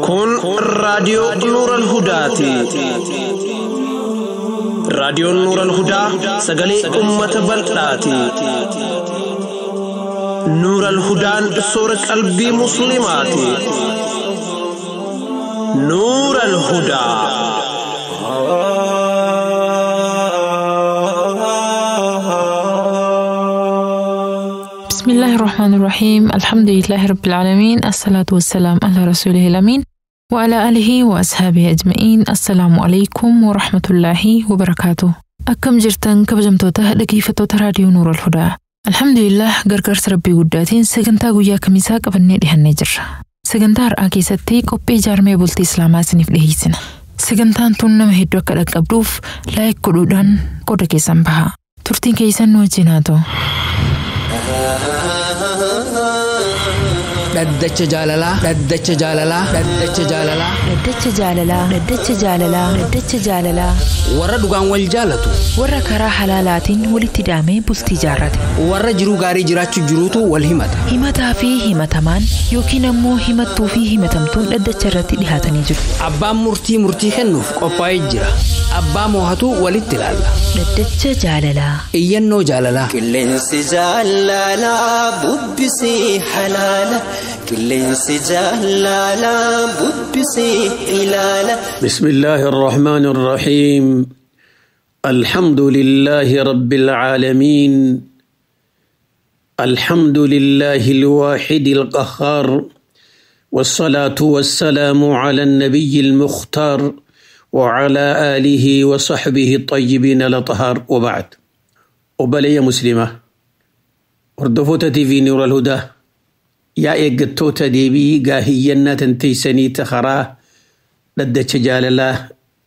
Kun raadiyoo Nuural Hudaati. Raadiyoon Nuural Hudaa sagalee uummata bal'aati. Nuural Hudaan soora qalbii Musliimaati. Nuural Hudaa. بسم الله الرحمن الرحيم، الحمد لله رب العالمين، الصلاة والسلام على رسوله الأمين وعلى آله وأصحابه أجمعين. السلام عليكم ورحمة الله وبركاته. Akkam jirtan kabajamtoota dhaggeeffattoota raadiyoo Nuur al-Hudaa? Alhamdulillah, gargaarsa Rabbii guddaatiin sagantaa guyyaa kamisaa qabannee dhihannee jirra. Sagantaa har'aa keessatti qophii jaarmee bultii Islaamaa isiniif dhiyeessina. Sagantaan tun nama hedduu akka dhaqqabduuf like godhuudhaan qooda keessan baha. Turtiin keessan nu wajjin haa ta'u. Dhaddacha jaalalaa, dhaddacha jaalalaa, dhaddacha jaalalaa. Dhaddacha jaalalaa, dhaddacha jaalalaa, dhaddacha jaalalaa. Warra dhugaan wal jaalatu. Warra karaa halaalaatiin walitti hidhamee bultii jaarrate. Warra jiruu gaarii jiraachuu jiruutu wal himata. Himataa fi himatamaan yookiin ammoo himattuu fi himatamtuun dhaddacha irratti dhihaatanii jiru. Abbaan murtii murtii kennuuf qophaa'ee jira. Abbaa moohatu walitti ilaalla. Dhaddacha jaalalaa. Iyyannoo jaalalaa. Qilleensi jaalalaa bubbisee halaala. Qilleensi jaalalaa bubbisee ilaala. بسم الله الرحمن الرحيم، الحمد لله رب العالمين، الحمد لله الواحد القهار، والصلاة والسلام على النبي المختار وعلى آله وصحبه الطيبين الأطهار، وبعد. Obboleeyyan Muslimaa hordoftoota TV Nuur al-Hudaa, yaa eeggattoota deebii gaafiyyannaa tanteessanii karaa dhaddacha jaalalaa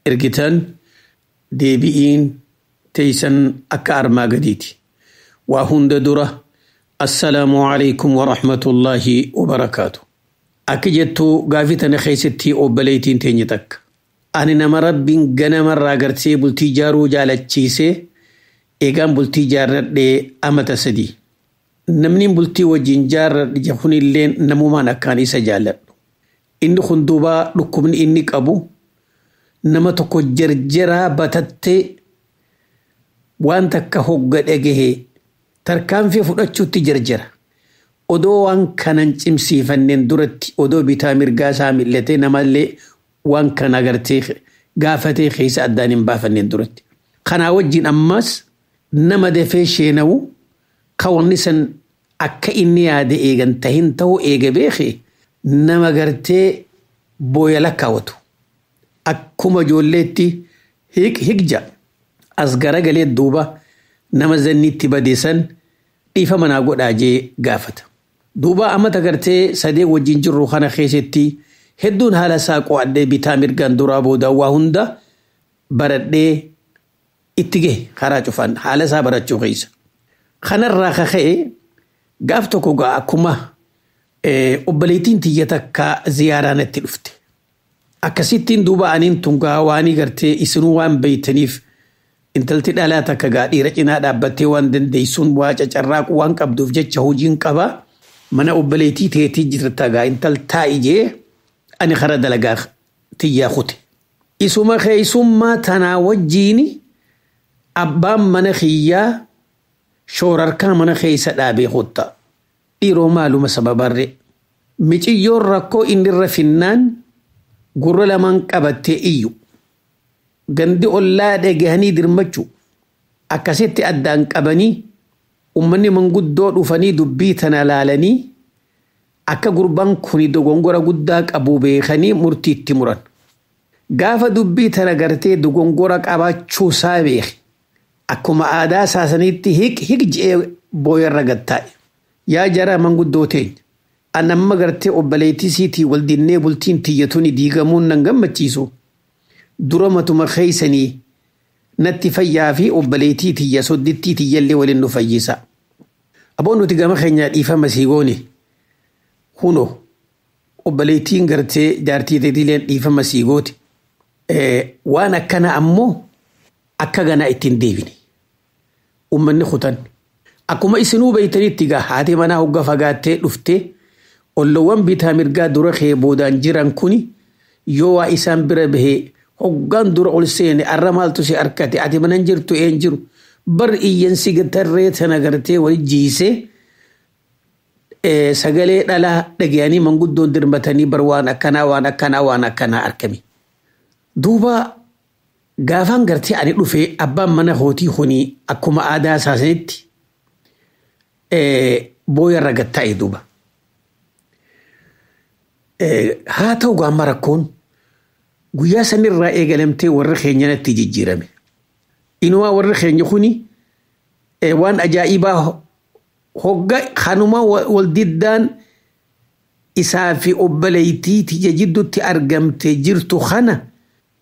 ergitan, deebi'iin teessan akka armaa gadiiti. Waa hunda dura, assalaamu alaykum wa rahmatullaahi wa barakaatu. Akka jettuu gaafii tana keessatti obboleettiin teenya takka. Ani nama Rabbiin ganamarraa gartee bultii jaaruu jaalachiisee, eegaan bultii jaarradhee amata 3. Namni bultii wajjin jaarradhe kunillee namumaan akkaan isa jaalladhu. Inni kun duubaa dhukkubni inni qabu nama tokko jarjaraa batattee waan takka hogga dhagahee tarkaanfii fudhachuutti jarjara. Odoo waan kanan cimsiifanneen duratti odoo bitaa mirgaa isaa mil'atee namallee waan kana agartee gaafatee keessa addaan hin baafanneen duratti. Kanaa wajjin ammas nama dafee sheenawu ka wanni san akka inni yaade eegan tahin ta'uu eega beeke nama gartee booya lakkaawwatu. Akkuma ijoolleetti hiq hiqja as garagalee duuba nama zanniitti badeessan dhiifa manaa godhaa jee gaafata. Duuba amata gartee sadee wajjin jirru kana keessatti hedduun haala isaa qo'adhee, bitaa mirgaan, duraa booda waa hunda baradhee itti gahe karaa cufaan haala isaa barachuu keessa. Kanarraa kaka'e gaaf tokko gaa akkuma obboleettiin tiyya takka ziyaaraa natti dhufte. Akkasittiin duuba aniin tun gaa waanii gartee isinuu waan beeytaniif intalti dhalaa takka gaa dhiira cinaa dhaabbattee waan dandeessuun waa cacarraaquu waan qabduuf jecha hojiin qabaa. Mana obboleettii teetii jirta gaa intal taa'i jee ani kara dalagaa tiyyaa kute. Isuma keessummaa tanaa wajjiini abbaan mana kiyyaa shoorarkaa mana keessa dhaabee kutta. Dhiiroo maaluma sababarre. Miciyyoon rakkoo inni irra finnaan gurra lamaan qabattee iyyu. Gandi ollaa dhagahanii dirmachuu. Akkasitti addaan qabanii uummanni manguddoo dhufanii dubbii tana laalanii akka gurbaan kuni dogongora guddaa qabu beekanii murtii itti muran. Gaafa dubbii tana gartee dogongora qabaachuu isaa beeke. Akkuma aadaa saasaniitti hiq hiq je'ee booyarra gattaa'e. Yaa jara manguddoo teenya. An amma gartee obboleettii siitii wal dinnee bultiin tiyyatuni diigamuun nan gammachiisu. Dura matuma keeysanii natti fayyaa fi obboleettii tiyya soddittii tiyyallee waliin nu fayyisa. Aboon nuti gama keenyaa dhiifama sii goone. Huno obboleettiin gartee jaartii teetiileen dhiifama sii goote. Waan akkana ammoo akka ganaa ittiin deebine. Uummanni kutan. Akkuma isinuu beeytanitti gaa haati manaa hogga fagaattee dhuftee olloowwan bitaa mirgaa dura kee boodaan jiran kuni yoo waa isaan bira bahee hoggaan dura ol seene arra maaltu si arkate, ati manan jirtu een jiru bar iyyansi tarree tana gartee wali jiisee sagalee dhalaa dhagayanii manguddoon dirmatanii bar waan akkanaa waan akkanaa waan akkanaa arkame. Duuba gaafaan gartee ani dhufee abbaan mana hootii kuni akkuma aadaa isaaniitti booyarra gattaa'e duuba. Haa ta'u gaamma rakkoon guyyaa sanirraa eegalamtee warri keenya natti jijjiirame. Inumaa warri keenya kuni waan ajaa'ibaa hogga kanuma wal diddaan isaa fi obboleettii tiyya jidduutti argamte jirtu kana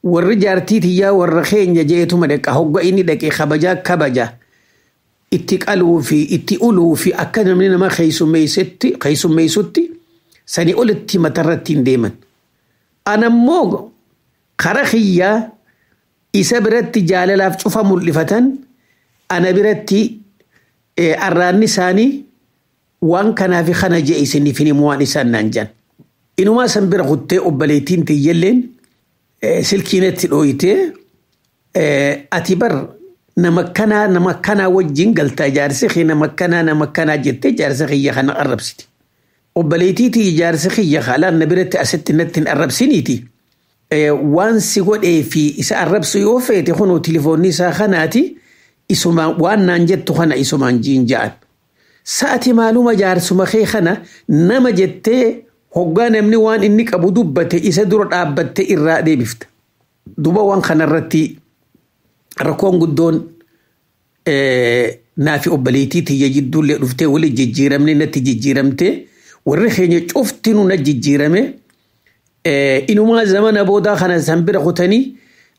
warri jaartii tiyyaa warra keenya jeetuma dhaqa hogga inni dhaqe kabajaa kabaja itti qaluu fi itti uluu fi akka namni nama keessummeessutti sanii olitti matarratti hin deeman. Anammoo kara kiyyaa isa biratti jaalalaaf cufa mul'ifatan ana biratti arraanni isaanii waan kanaa fi kana jee isiniif hin himu waan isaan naan jedhan. Inumaa san bira kuttee obboleettiin tiyyalleen silkiinatti dhooyitee ati bar nama kanaa nama kanaa wajjin galtaa jaarsi kee nama kanaa nama kanaa jettee jaarsa kiyya kana arrabsiti. Obboleettii tiyya jaarsi kiyya haalaan na biratti asitti natti hin arrabsiniiti. Waan si godhee fi isa arrabsu yoo feete kunuu tilifoonni isaa kanaati isumaan waan naan jettu kana isumaan jiin ja'an. Sa'ati maaluma jaarsuma kee kana nama jettee hoggaa namni waan inni qabu dubbate isa dura dhaabbatte irraa deebifta. Duuba waan kanarratti rakkoon guddoon naafi obboleettii tiyya jidduullee dhuftee wali jijjiiramne natti jijjiiramte warri keenya cuftinuu na jijjiirame inumaa zamana boodaa kana san bira kutanii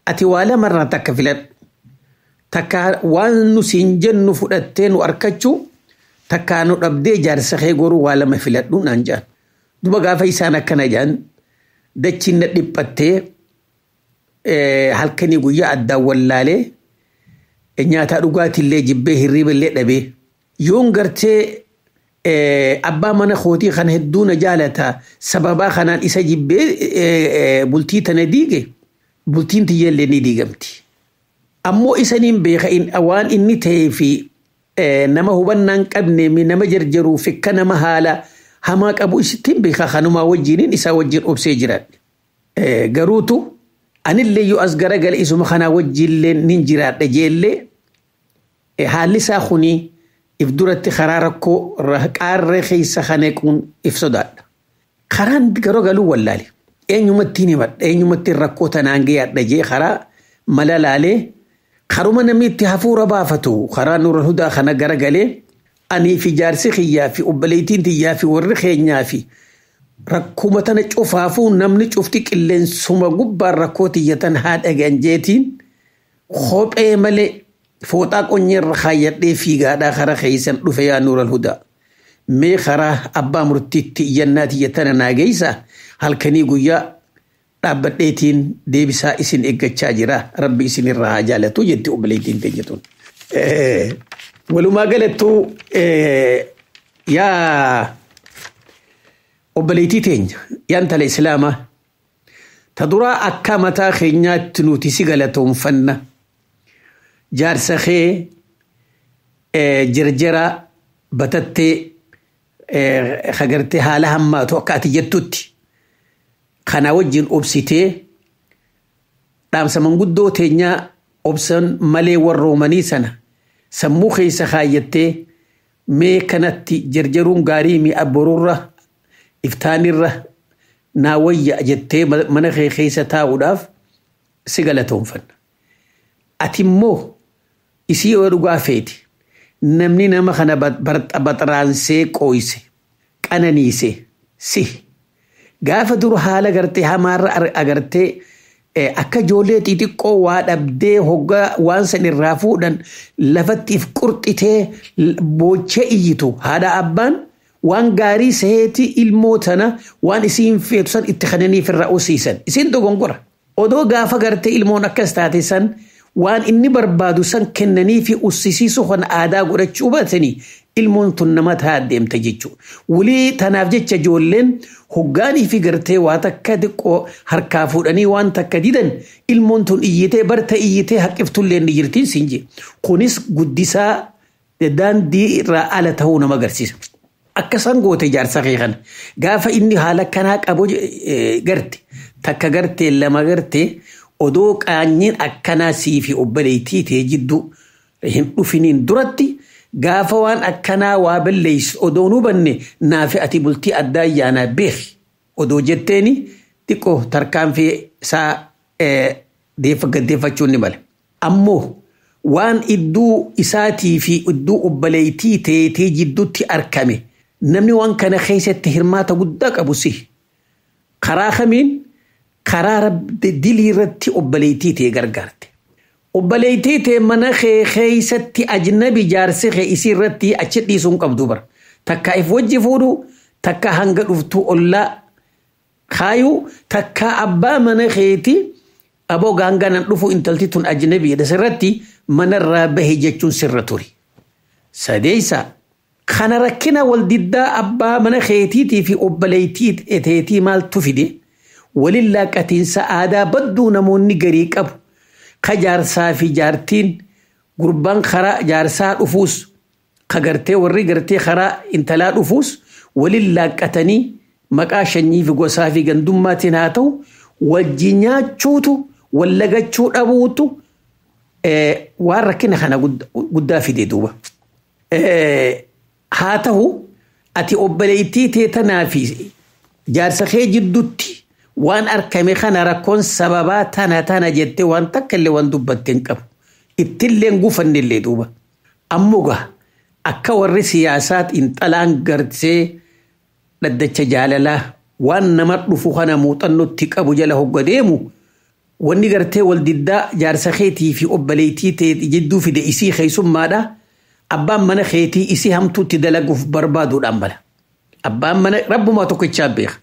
ati waa lamarraa takka filadhu. Takka waan nu siin jennu fudhattee nu arkachuu takka nu dhabdee jaarsa kee goruu waa lama filadhu naan jedhan. Duba gaafa isaan akkana jedhan dachiin na dhiphattee halkanii guyyaa addaan wallaalee nyaataa dhugaatiillee jibbee hirriiballee dhabee yoon gartee abbaa mana kootii kana hedduu na jaalata sababaa kanaan isa jibbee bultii tana diige bultiin tiyyallee ni diigamti. Ammoo isaniin beeka waan inni ta'ee fi nama hubannaan qabne nama jarjaruu fi akka nama haala hamaa qabu isittiin beeka kanumaa wajjiniin isaa wajjin obsee jiraadhe. Garuutu anillee yoo as garagale isuma kanaa wajjillee nin jiraadha jeellee haalli isaa kuni if duratti karaa rakkoo qaarree keessa kanequun if sodaadha. Karaan garoo galuu wallaale. Eenyumattiin himadha eenyumattiin rakkoo tanaan gayaadha jee karaa mala laalee karuma namni itti hafuura baafatu karaa Nuurul Hudaa kana garagalee anii fi jaarsi kiyyaa fi obboleettiin tiyyaa fi warri keenyaa fi rakkuma tana cufaafuu namni cufti qilleensuma gubbaan rakkoo tiyyatan haa dhagahan jeetiin kophee malee fooxaa qonyeerra kaayyadhee fiigaadhaa karaa keessan dhufe yaa Nuurul Hudaa. Mee karaa abbaa murtiitti iyyannaa tiyyatana naa geessaa halkanii guyyaa dhaabbadheetiin deebisaa isin eeggachaa jira rabbi isin irraa haa jaalatu jetti obboleettiin teenya tun. Walumaa galattuu yaa obboleettii teenya yaa intala islaamaa ta duraa akka mataa keenyaatti nuti si galatoonfanna jaarsa kee jarjara batattee hagartee haala hammaatu akka ati jettutti kana wajjin obsitee dhaamsa manguddoo teenyaa obsan malee warroomanii sana sammuu keessa kaayyattee mee kanatti jarjaruun gaarii mi'a borurra iftaanirra naa wayya jettee mana kee keessa taa'uudhaaf si galatoonfanna. Ati immoo isii yoo dhugaa feeti namni nama kana baxraansee qooyse qananiise si gaafa dura haala gartee hamaarra agartee akka ijoollee xixiqqoo waa dhabdee hoggaa waan san irraa fuudhan lafatti if qurxitee boochee iyyitu haadha abbaan waan gaarii seeti ilmoo tana waan isiin feetu san itti kananiif irraa osiisan isiin dogongora. Odoo gaafa gartee ilmoon akkas taate san Waan inni barbaadu san kennanii fi ussisiisuu kan aadaa godhachuu baatanii ilmoon tun nama ta'a deemte jechuudha. Wulii tanaaf jecha ijoolleen hoggaanii fi gartee waa takka xiqqoo harkaa fuudhanii waan takka didan ilmoon tun iyyitee barta iyyitee haqqiftullee ni jirtiin siin jee. Kunis guddisaa daandii irraa ala ta'uu nama agarsiisa. Akka san goote jaarsa kee kana gaafa inni haala kanaa qabu garte takka gartee lama gartee odoo qaanyiin akkanaa sii fi obboleettii ta'e jidduu hin dhufiniin duratti gaafa waan akkanaa waa balleessu odoo nu hubanne naafi ati bultii addaa ayyaanaa beeki odoo jetteeni xiqqoo tarkaanfii isaa gaddeeffachuun ni mala. Ammoo waan idduu isaatii fi idduu obboleettii ta'ee jidduutti argame namni waan kana keessatti hirmaata guddaa qabu si. Karaa kamiin karaa dilii irratti obboleettii ta'e gargaarte. Obboleettii ta'e mana kee keessatti ajnabi jaarsi kee isii irratti achi dhiisuu hin qabdu bara. Takka if wajji fuudhu, takka hanga dhuftuu ollaa kaayuu, takka abbaa mana keeti aboo gaanganan dhufu intalti tun ajnabiidha sirratti manarraa bahe jechuun sirra ture. Sadeessa kana rakkina waldiddaa abbaa mana keetiitii fi obboleettii teetii maaltu fide walin laaqatiinsa aadaa badduu namoonni garii qabu. Ka jaarsaa fi jaartiin gurbaan karaa jaarsaa dhufuus ka gartee warri gartee karaa intalaa dhufuus walin laaqatanii maqaa shanyii fi gosaa fi gandummaatiin haa ta'u wajji nyaachuutu wallagachuu dhabuutu waan rakkina kana guddaa fide duuba. Haa ta'u ati obboleettii tee tanaa fi jaarsa kee jidduutti waan argame kana rakkoon sababaa tana tana jettee waan takka illee waan dubbatte hin qabu. Ittillee hin gufanne illee duuba. Ammoo gaa akka warri siyaasaa xiinxalaan gartee dhaddacha jaalalaa waan nama dhufu kana muuxannootti qabu jala hogga deemu wanni gartee wal diddaa jaarsa keetii fi obboleettii ta'e jidduu fide isii keessummaadha. Abbaan mana keetii isii hamtuutti dalaguuf barbaaduudhaan mala. Abbaan mana rabbumaa tokkichaa beeka.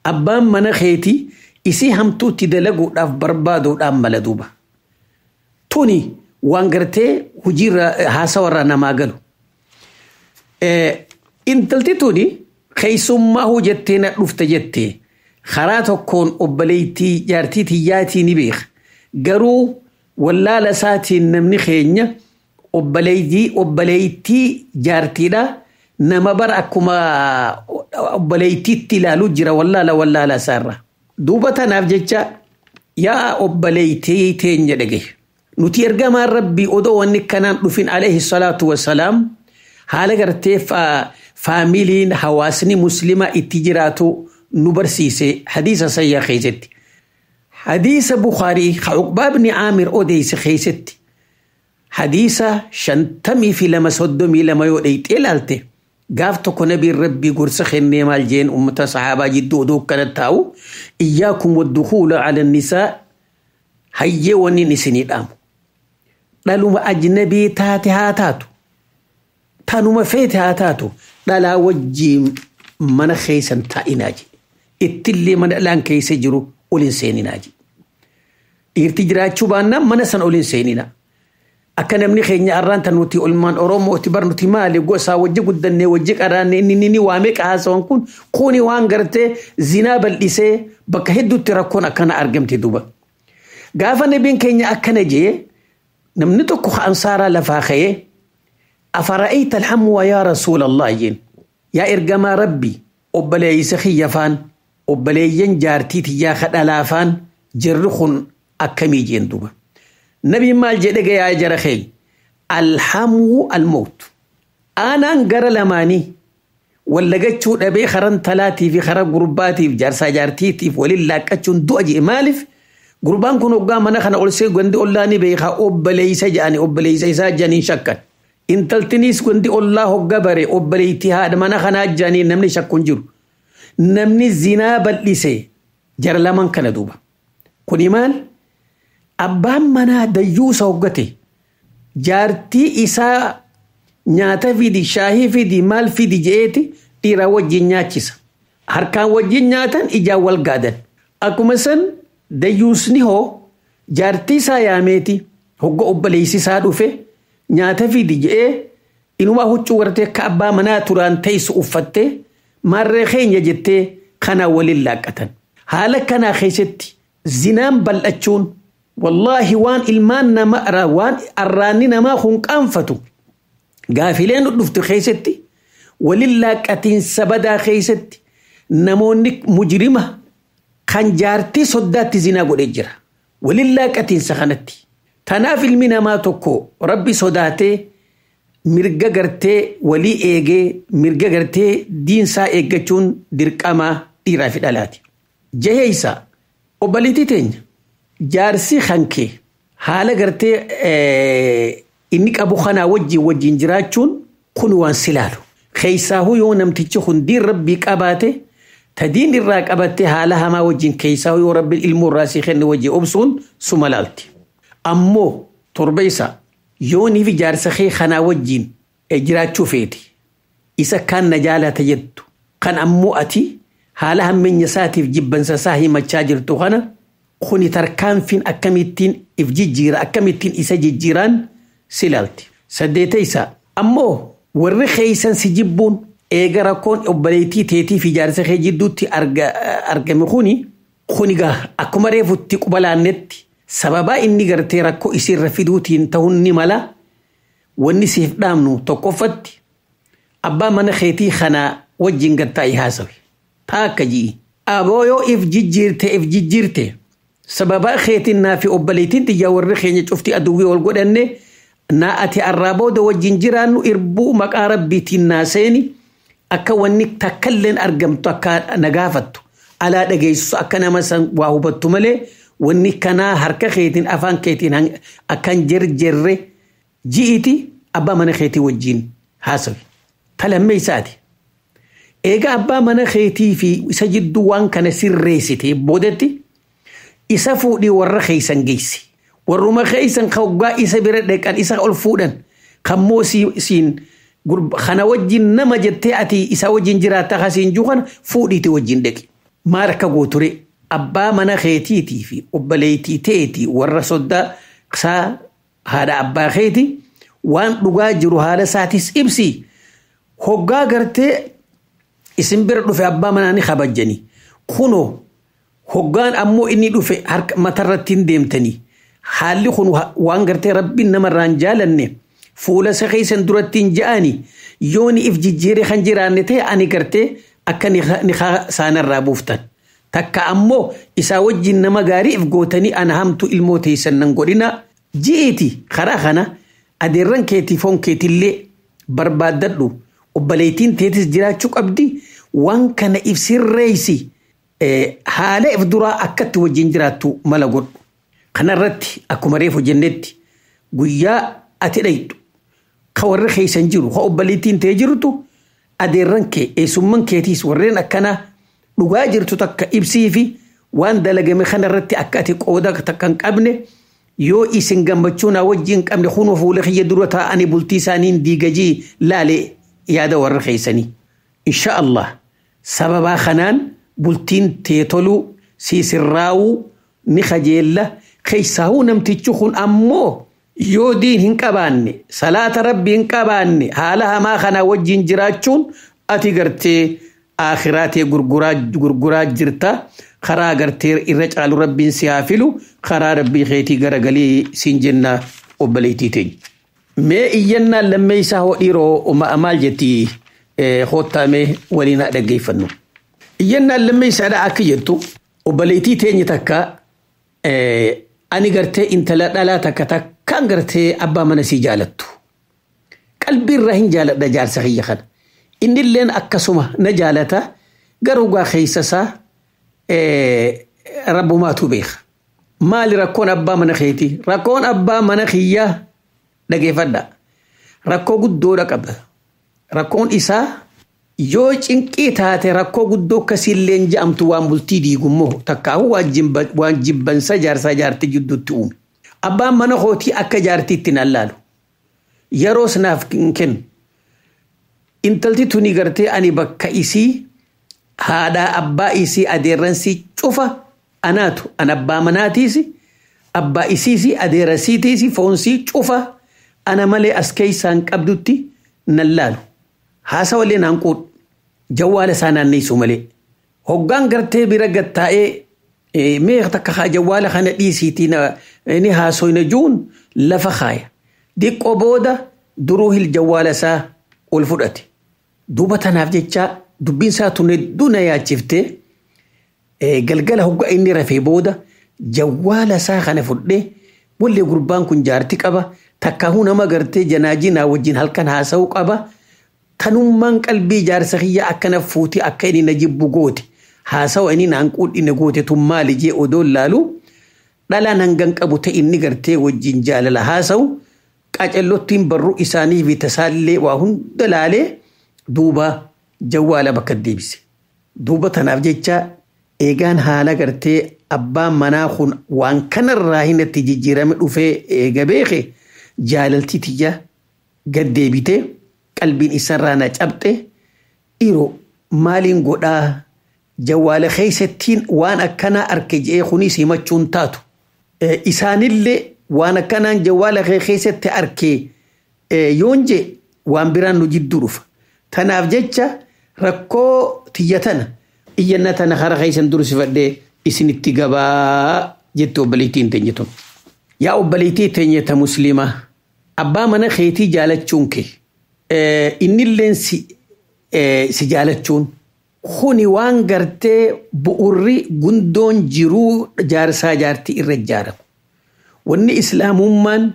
Abbaan mana keetii isii hamtuutti dalaguudhaaf barbaaduudhaan mala duuba. Tuni waan gartee hojiirra haasawarraa namaa galu. Intalti tuni keessummaa hojjettee na dhufte jettee karaa tokkoon obboleettii jaartii tiyyaatii ni beeka. Garuu wallaala isaatiin namni keenya obboleettii jaartiidha. Nama bara akkuma obboleettiitti ilaaluu jira wallaala isaarra. Duuba tanaaf jecha yaa obboleettii teenya dhagaye. Nuti ergamaan rabbii odoo wanni kanaan dhufin alayhi salaatu wassalaam haala gartee faamiliin hawaasni muslimaa itti jiraatu nu barsiise hadiisa sayyaa keessatti. Hadiisa Bukaarii ka Uqbaa ibn Aamir odeesse keessatti hadiisa 52 32 yoo dheyxee ilaalte gaaf tokko nabiin rabbii gorsa kennee maal jeen ummata sahaabaa jidduu odoo akkana taa'u iyyaakum waddukuula ala nisaa hayyee wanniin isinii dhaamu. Dhaluma ajnabii taate haa taatu. Tanuma feete haa taatu dhalaa wajjiin mana keessan taa'inaa jedhe. Ittillee mana dhalaan keessa jiru ol hin seeninaa jedhe. Dhiirti jiraachuu baannaan mana san ol hin seeninaa. Akka namni keenya arraan tan nuti olmaan Oromooti bar nuti maali gosaa wajji guddannee wajji qaraanne inni inni waamee qahaasawan kun kuni waan gartee zinaa bal'isee bakka hedduutti rakkoon akkana argamte duuba. Gaafa nabiin keenya akkana jee namni tokko ansaaraa lafaa ka'ee afara'ayta alhamwa yaa rasuulallah jeen yaa ergamaa rabbi obboleeysa kiyya faan obboleeyyan jaartii tiyyaa kadhalaafaan jirri kun akkamii jeen duuba. Nabiin maal jedhe yaa jara keenya alhamwu almawt aanaan gara lamaanii wallagachuu dhabee karan talaatii fi karaa gurbaatiif jaarsaa jaartiitiif waliin laaqqachuun du'a jee maaliif gurbaan kun hoggaa mana kana ol see gandi ollaa ni beekaa obboleeysa jedhani obboleeysa isaa jedhaniin shakkan. Intaltiniis gandi ollaa hogga bare obboleeytii haadha mana kanaa jedhanii namni shakku hin jiru. Namni zinaa bal'ise jara lamaan kana duuba. Kuni maal? Abbaan manaa dayyuusa hoggate jaartii isaa nyaata fidi shaahii fidi maal fidi je'eeti dhiiraa wajjin nyaachisa. Harkaan wajjin nyaatan ijaan wal gaadan. Akkuma san dayyuusni hoo jaartii isaa yaameeti Hogga obboleessi isaa dhufe nyaata fidi je'ee inumaa huccuu gartee akka abbaa manaa turaan teessu uffattee maarree keenya jettee kanaa waliin laaqqatan. Haala kanaa keessatti zinaan bal'achuun wallaahi waan ilmaan nama waan arraanni namaa kun qaanfatu gaafileen dhuftu keessatti waliin laaqqatiinsa badaa keessatti namoonni mujrima kan jaartii soddaatti zinaa godhee jira. Waliin laaqqatiinsa kanatti. Tanaaf ilmi namaa tokko rabbi sodaatee mirga gartee walii eegee mirga gartee diinsaa eeggachuun dirqama dhiiraa fi dhalaati. Jaheessa obboleettii teenya jaarsi hankee haala gartee inni qabu kanaa wajjin wajjin jiraachuun kun waan silaalu. Keessaahuu yoo namtichi hundiin rabbii qabaate tadiin irraa qabattee haala hamaa wajjin keessaahuu yoo rabbiin ilmoo irraa sii kenne wajjin obsuun suma laalti. Ammoo torba isaa yooniif jaarsa kee kanaa wajjin jiraachuu feeti. Isa kan na jaalata jettu kan ammoo ati haala hammeenya isaatiif jibbansa isaa himachaa jirtu kana kuni tarkaanfiin akkamittiin if jijjiira akkamittiin isa jijjiiraan si laalti. Saddeeta isaa ammoo warri keeysan si jibbuun eega rakkoon obboleettii teetii fi jaarsa kee jidduutti argame kuni gaa akkuma reefutti quba laannetti sababaa inni gartee rakkoo isiirra fiduutiin ta'uun ni mala wanni siif dhaamnu tokkoffatti abbaa mana keetii kanaa wajjin gattaa'ii haasawi. Taakka ji'i. Aboo yoo if jijjiirte if jijjiirte sababaa keetiin naa fi obboleettiin xiyyaa warri keenya cufti aduwwii wal godhanne naa ati arraa booda wajjin jiraannu irbuu maqaa rabbiitiin naa seeni akka wanni takkalleen argamtu akka na gaafattu alaa dhageessu akka nama san waa hubattu malee wanni kanaa harka keetiin afaan keetiin akkan jerjerre ji'iti abbaa mana keetii wajjin haasawi. Talammee isaati. Egaa abbaa mana keetii fi isa jidduu waan kana sirreessite boodatti isa fuudhii warra keeysan geessi. Warruma keeysan hoggaa isa bira dhaqan isa ol fuudhan kan moo siin kana wajjin nama jettee ati isa wajjin jiraatta kasiin jiru kana fuudhiiti wajjin dhaqi. Maal akka gooture abbaa mana keetiitii fi obboleettii teetii warra soddaa isaa haadha abbaa keeti waan dhugaa jiru haala isaatis ibsi. Hoggaa gartee isin bira dhufe abbaa manaa ni kabajjanii. Kunoo hoggaan ammoo inni dhufe harka matarratti hin deemtanii. Haalli kun waan gartee rabbiin namarraa hin jaalanne fuula isa keessan duratti hin ja'ani yoo ni if jijjiiree kan jiraanne ta'e ani gartee akka ni saanarraa buuftan. Takka ammoo isaa wajjin nama gaarii if gootanii ana hamtu ilmoo teessan nan godhina. Ji'eeti karaa kana adeerran keetii foon keetillee barbaaddadhu. Obboleettiin teetis jiraachuu qabdi waan kana if sirreessi haala if duraa akkatti wajjin jiraattu mala godhu. Kanarratti akkuma reefu jennetti guyyaa ati dhayxu ka warri keeysan jiru ka obboleettiin tee jirtu adeerran kee eessumman keetiis warreen akkanaa dhugaa jirtu takka ibsii fi waan dalagame kanarratti akka ati qooda takka hin qabne yoo isin gammachuu naa wajjin hin qabne kunoo fuula kiyya dura taa'anii bultii isaaniin diigajii laalee yaada warra keeysanii. Insha Allah sababaa kanaan bultiin tee toluu siisirraawuu ni kajeella keessaahuu namtichi kun ammoo yoo diin hin qabaanne salaata rabbi hin qabaanne haala hamaa kanaa wajjin jiraachuun ati gartee akhiraa tee gurguraa jirta karaa gartee irra caalu rabbiin si haa filu karaa rabbii keetii garagalii siin jenna obboleettii teenya. Mee iyyannaan lammeessaa hoo dhiiroo maal jetti hoottaamee waliin haa dhaggeeffannu. Iyyannaan lammeessaadha akka jettu obboleettii teenya takka ani gartee intala dhalaa takka takkaan gartee abbaa mana sii jaalattu. Qalbii irraa hin jaaladha jaarsa kiyya kana. Innilleen akkasuma na jaalata garuu gaa keessa isaa rabbumaatu beeka. Maali rakkoon abbaa mana keetii? Rakkoon abbaa mana kiyyaa dhageeffadha. Rakkoo guddoodha qaba. Rakkoon isaa yoo cinqii taate rakkoo guddoo akkasiillee je'amtu waan bultii diigummoo takkaahu waan jibbansa jaarsaa jaartii jidduutti uume. Abbaan mana kootii akka jaartiitti na laalu. Yeroos naaf hin kennu. Intalti tuni gartee ani bakka isii haadhaa abbaa isii adeerransii cufa anaatu an abbaa manaatiis Abbaa isiisi adeera siitiisi foonsii cufa ana malee as keeysaan qabdutti nan laalu. Haasawallee naan quudhu. Jawwaala isaa naanneessu malee. Hoggaan gartee bira gattaa'ee mee takka haa jawwaala kana dhiisiitii ni haasoyna juun lafa kaaya. Diqqoo booda duruu hil jawwaala isaa ol fudhate. Duuba tanaaf jecha dubbiin isaa tun hedduu na yaachiftee galgala hoggaa inni rafee booda jawwaala isaa kana fudhee wallee gurbaan kun jaarti qaba takkaahuu nama gartee janaajinaa wajjin halkan haasa'uu qaba. Tanummaan qalbii jaarsa kiyya akkana fuuti akka inni na jibbu goote haasawa inni naan quudhine goote tun maali jee odoo laalu dhalaan hangan qabu ta'e inni gartee wajjin jaalala haasawu qacallottiin barruu isaanii fi tasaallee waa hunda laalee duuba jawwaala bakka deebise. Duuba tanaaf jecha eegaan haala gartee abbaan manaa kun waan kanarraa hin itti jijjiirame dhufee eega beeke jaalaltii tiyya gad deebitee qalbiin isarraa na cabxe dhiiroo maaliin godhaa jawwaala keessattiin waan akkanaa arke je'ee kunis himachuun taatu. Isaanillee waan akkanaan jawwaala keessatti arke yoon jee waan biraan nu jidduu dhufa. Tanaaf jecha rakkoo tiyya tana iyyanna tana hara keessan dursifadhee isinitti gabaa jette obboleettiin teenye tun. Yaa obboleettii teenye ta musliimaa abbaa mana keetii jaalachuun kee innilleen si jaalachuun kuni waan gartee bu'urri gundoon jiruu jaarsaa jaartii irra ijaaramu. Wanni islaamummaan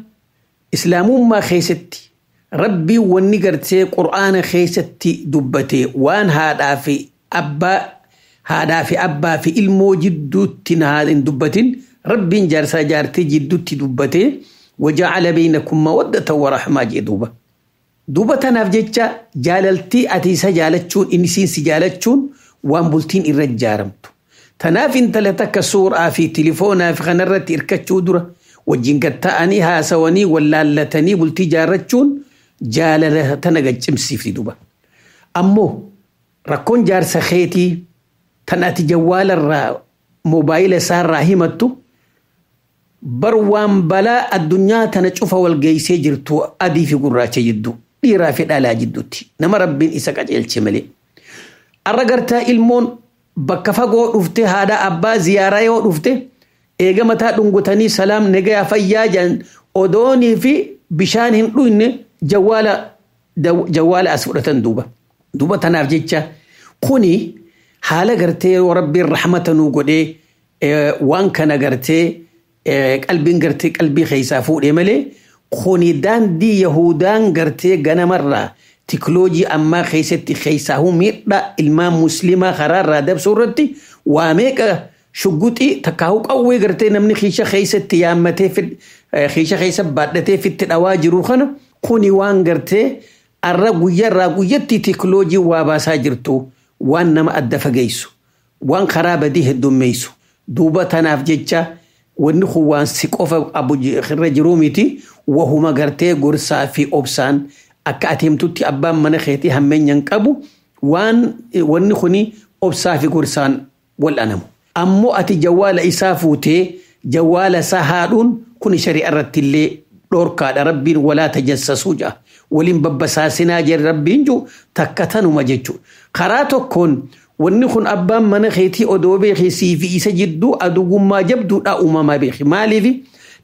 islaamummaa keessatti rabbiin wanni gartee qur'aana keessatti dubbate waan haadhaa fi abbaa haadhaa fi abbaa fi ilmoo jidduutti hin dubbatin rabbiin jaarsaa jaartii jidduutti dubbate waja'ala baynakum mawaddatan wa rahmaa jee duuba. Duuba tanaaf jecha jaalaltii ati isa jaalachuun inni siin si jaalachuun waan bultiin irra ijaaramtu. Tanaaf intala takka suuraa fi tilifoonaa fi kanarratti hirkachuu dura wajjin gatta'anii haasawanii wallaallatanii bultii ijaarrachuun jaalala tana gaccimsiifti duuba. Ammoo rakkoon jaarsa keetii tan ati jawwaalarraa moobaayila isaarraa himattu bar waan balaa addunyaa tana cufa wal geessee jirtu adii fi gurraacha jidduu. Dhiiraa fi dhalaa jidduutti nama rabbiin isa qajeelche malee. Arra gartaa ilmoon bakka fagoo dhufte haadha abbaa ziyaaraa yoo dhufte eega mataa dhungutanii salaam nagayaa fayyaa jedhan odoonii fi bishaan hin dhuyne jawwaala as fudhatan duuba. Duuba tanaaf jecha kuni haala gartee yoo rabbiin rahmata nuu godhee waan kana gartee qalbiin gartee qalbii keessaa fuudhee malee kuni daandii Yahudaan gartee ganamarraa tikloojii ammaa keessatti keessaahuu miidhaa ilmaan musliimaa karaarraa dabsuu irratti waa meeqa shugguxii takkaahuu qawwee gartee namni kiisha keessatti yaammatee kiisha keessa baadhatee fitti dhawaa jiru kana kuni waan gartee arra guyyaarraa guyyatti tikloojii waa baasaa jirtu waan nama adda fageessu waan karaa badii heddummeessu duuba tanaaf jecha wanni kun waan si qofa irra jiruu miti wahuma gartee gorsaa fi obsaan akka ati himtutti abbaan mana keetii hammeenya hin qabu waan wanni kuni obsaa fi gorsaan wal'anamu. Ammoo ati jawwaala isaa fuutee jawwaala isaa haadhuun kun shari'a irratti illee dhorkaadha rabbiin walaa tajassasuu ja'a. Waliin babbasaasinaa jedhe rabbiin jiru takka tanuma jechuudha. Karaa tokkoon wanni kun abbaan mana keetii odoo beekee sii fi isa jidduu adugummaa jabduudhaa uumamaa beeke. Maaliif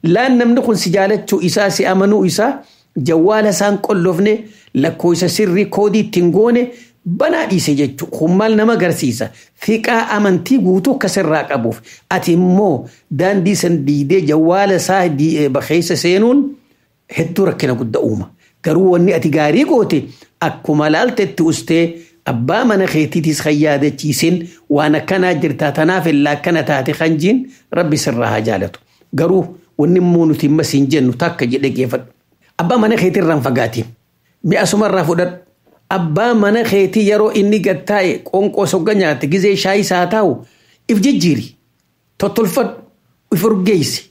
laan namni kun si jaalachuu isaa si amanuu isaa jawwaala isaan qollofne lakkoofsa sirrii koodii ittiin goone banaa dhiise jechuudha. Kun maal nama agarsiisa? Fiqaa amantii guutuu akkasirraa qabuuf. Ati immoo daandii san diidee jawwaala isaa keessa seenuun hedduu rakkina guddaa uuma. Garuu wanni ati gaarii goote akkuma laaltetti ustee abbaa mana keetiitis kan yaadachiisin waan akkanaa jirtaa tanaaf illaa akkana taate kan jiin rabbi sirraa haa jaalatu. Garuu wanni immoo nuti ammas hin jennu takka jedhee geeffadhu. Abbaa mana keetii irraan fagaatiin. Mi'a sumarraa fudhadhu. Abbaa mana keetii yeroo inni gad taa'e qoonqoo sogga nyaate gizee shaayii isaa taa'u if jijjiiri. Tottolfadhu. If urgeessi.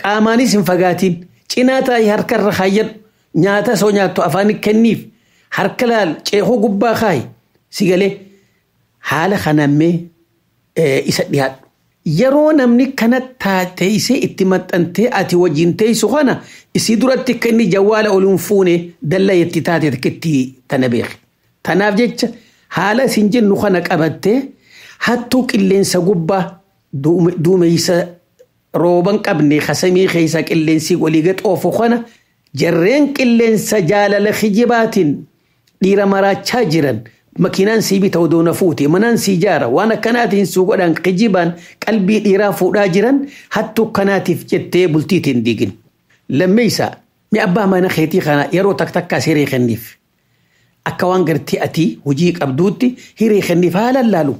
Qaamaanis hin fagaatiin. Cinaa taa'ee harkarra kaayyadhu. Nyaata soo nyaattu afaan kenniif. Harka laal ceekoo gubbaa kaayi. Si galee haala kanammee isa dhiyaadhu. Yeroo namni kana teessee itti maxxantee ati wajjin teessu kana isii duratti akka inni jawwaala ol hin fuune dalla itti taate itti tana beeki. Tanaaf jecha haala isin jennu kana qabattee hattuu qilleensa gubbaa duumeysa rooban qabne kasamii keessa qilleensi walii gad oofu kana jarreen qilleensa jaalala kijibaatiin dhiira maraachaa jiran makiinaan sii bita odoo na fuute manaan sii jaara waan akkanaatiin suu godhan kijibaan qalbii dhiiraa fuudhaa jiran hattuu kanaatiif jettee bultiitiin diigin. Lammeessa mi abbaa mana keetii kana yeroo tak takkaas hiree kenniif. Akka waan gartee ati hojii qabduutti hiree kenniif haala laalu.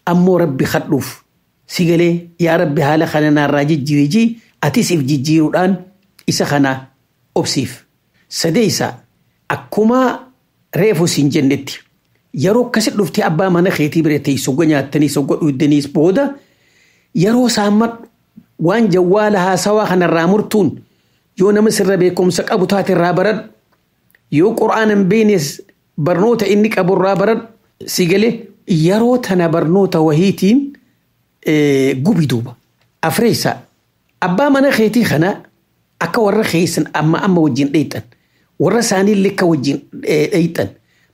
Ammoo rabbi kadhuuf si galee yaa rabbi haala kana naarraa jijjiirijii atis if jijjiiruudhaan isa kana obsiif. Sadeessa akkuma reefu siin jennetti yeroo akkasi dhuftee abbaa mana keetii bira teessu sogga nyaattanii sogga dhuydaniis booda yeroo saammadhu waan jawwaala haasawaa kanarraa murtuun yoo nama sirra beekumsa qabu taate irraa baradhu yoo qura'aana hin beeknes barnoota inni qabu irraa baradhu si galee yeroo tana barnoota wahiitiin gubi duuba. Afreessa abbaa mana keetii kana akka warra keessan amma amma wajjin dheexan warra isaanii illee wajjin dheexan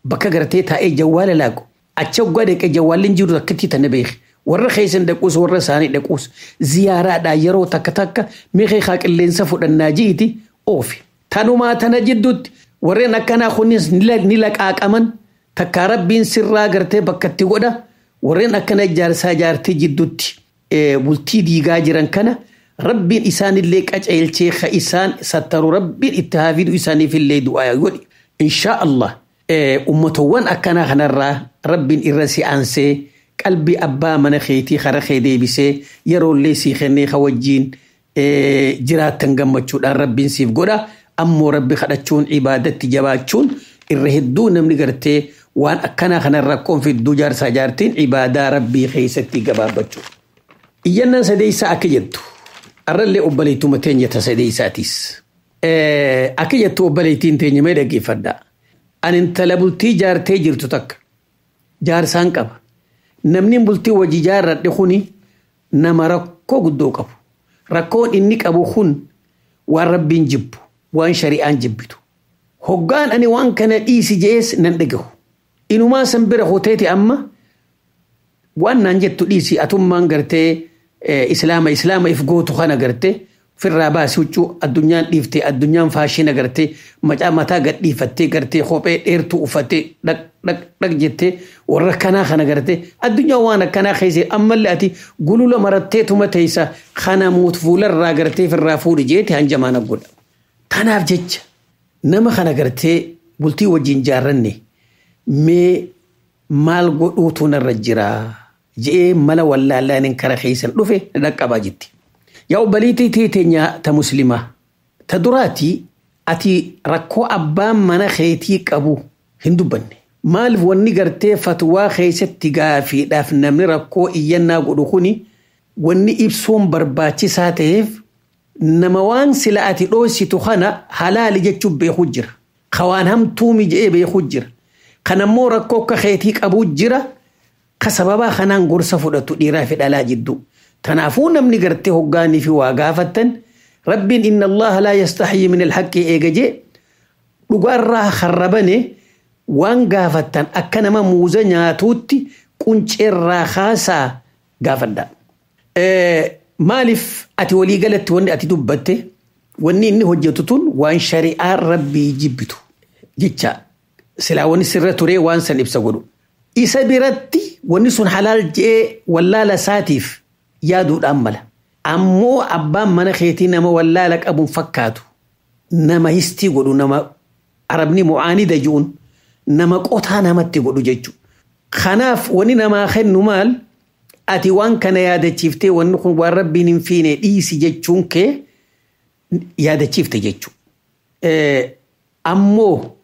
bakka gartee taa'ee jawwaala laaqu achi waggaa dhaqee jawwaalli jiru akkatti tana beeki warra keessan dhaquus warra isaanii dhaquus ziyaaraadhaa yeroo takka takka meeqee haa qilleensa fudhannaa ji'iti oofi. Tanumaa tana jidduutti warreen akkanaa kunis ni laqaaqaman takkaa rabbiin sirraa gartee bakka itti godha warreen akkana jaarsaa jaartii jidduutti bultii diigaa jiran kana rabbiin isaanillee qaceelchee ka isaan sattaru rabbiin itti haa fidu isaaniifillee du'aa godhi. Inshaa Allah ummatowwan akkanaa kanarraa rabbiin irra si aansee qalbii abbaa mana keetii kara kee deebisee yeroollee sii kennee ka wajjiin jiraattan gammachuudhaan rabbiin siif godha. Ammoo rabbi kadhachuun ibaadatti jabaachuun irra hedduu namni gartee waan akkanaa kanarra rakkoon fidduu jaarsaa jaartiin ibaadaa rabbii keessatti gabaabbachuu. Iyyannaan sadeessaa akka jettu arrallee obboleettuma teenya ta sadeessaatis. Akka jettu obboleettiin teenya mee dhaggeeffadhaa. Ani intala bultii jaartee jirtu takka jaarsaan qaba. Namni bultii wajji jaarradhe kuni nama rakkoo guddoo qabu. Rakkoon inni qabu kun waan rabbiin jibbu waan shari'aan jibbitu. Hoggaan ani waan kana dhiisi jees nan dhagahu. Inumaa san bira hoteeti amma waan naan jettu dhiisi atummaan gartee islaama islaama if gootu kana gartee firraa baasi huccuu addunyaan dhiiftee addunyaan faashina gartee macaa mataa gad dhiifattee gartee kophee dheertuu uffattee dhaq dhaq dhaq jettee warra kanaa kana gartee addunyaan waan akkanaa keessa ammallee ati gulula maratteetuma teessa kana muut fuularraa gartee firraa fuudhi jeeti hanjamaan godha. Tanaaf jecha nama kana gartee bultii wajjin jaarranne mee maal godhuutu narra jiraa je'ee mala wallaallaan kara keessan dhufe na dhaqqabaa jetti. Yaa obboleettii teenya ta muslimaa ta duraatii ati rakkoo abbaan mana keetii qabu hin dubbanne. Maaliif wanni gartee fatwaa keessatti gaafiidhaaf namni rakkoo iyyannaa godhu kuni wanni ibsuun barbaachisaa ta'eef nama waan sila ati dhoositu kana halaali jechuun beeku jira. Ka waan hamtuu je'ee beeku jira. Kanammoo rakkoo akka keetii qabu jira. Ka sababaa kanaan gorsa fudhatu dhiiraa fi dhalaa jidduu. Kanaafuu namni gartee hoggaanii fi waa gaafattan rabbiin inna allaha laa yastaxyii min alhaqqi eega jee dhugaarraa harrabane waan gaafattan akka nama muuza nyaatuutti qunceerraa kaasaa gaafadha. Maaliif ati walii galatti wanni ati dubbatte wanni inni hojjetu tun waan shari'aa rabbii jibbitu jecha silaa wanni sirra turee waan san ibsa godhu. Isa biratti wanni sun halaal je'ee wallaala isaatiif yaaduudhaan mala. Ammoo abbaan mana keetii nama wallaala qabuun fakkaatu nama histii godhu nama arabni mu'aanida ji'uun nama qotaa namatti godhu jechuudha. Kanaaf wanni namaa kennu maal ati waan kana yaadachiiftee wanni kun waan rabbiin hin fiine dhiisi jechuun kee yaadachiifte jechuudha. Ammoo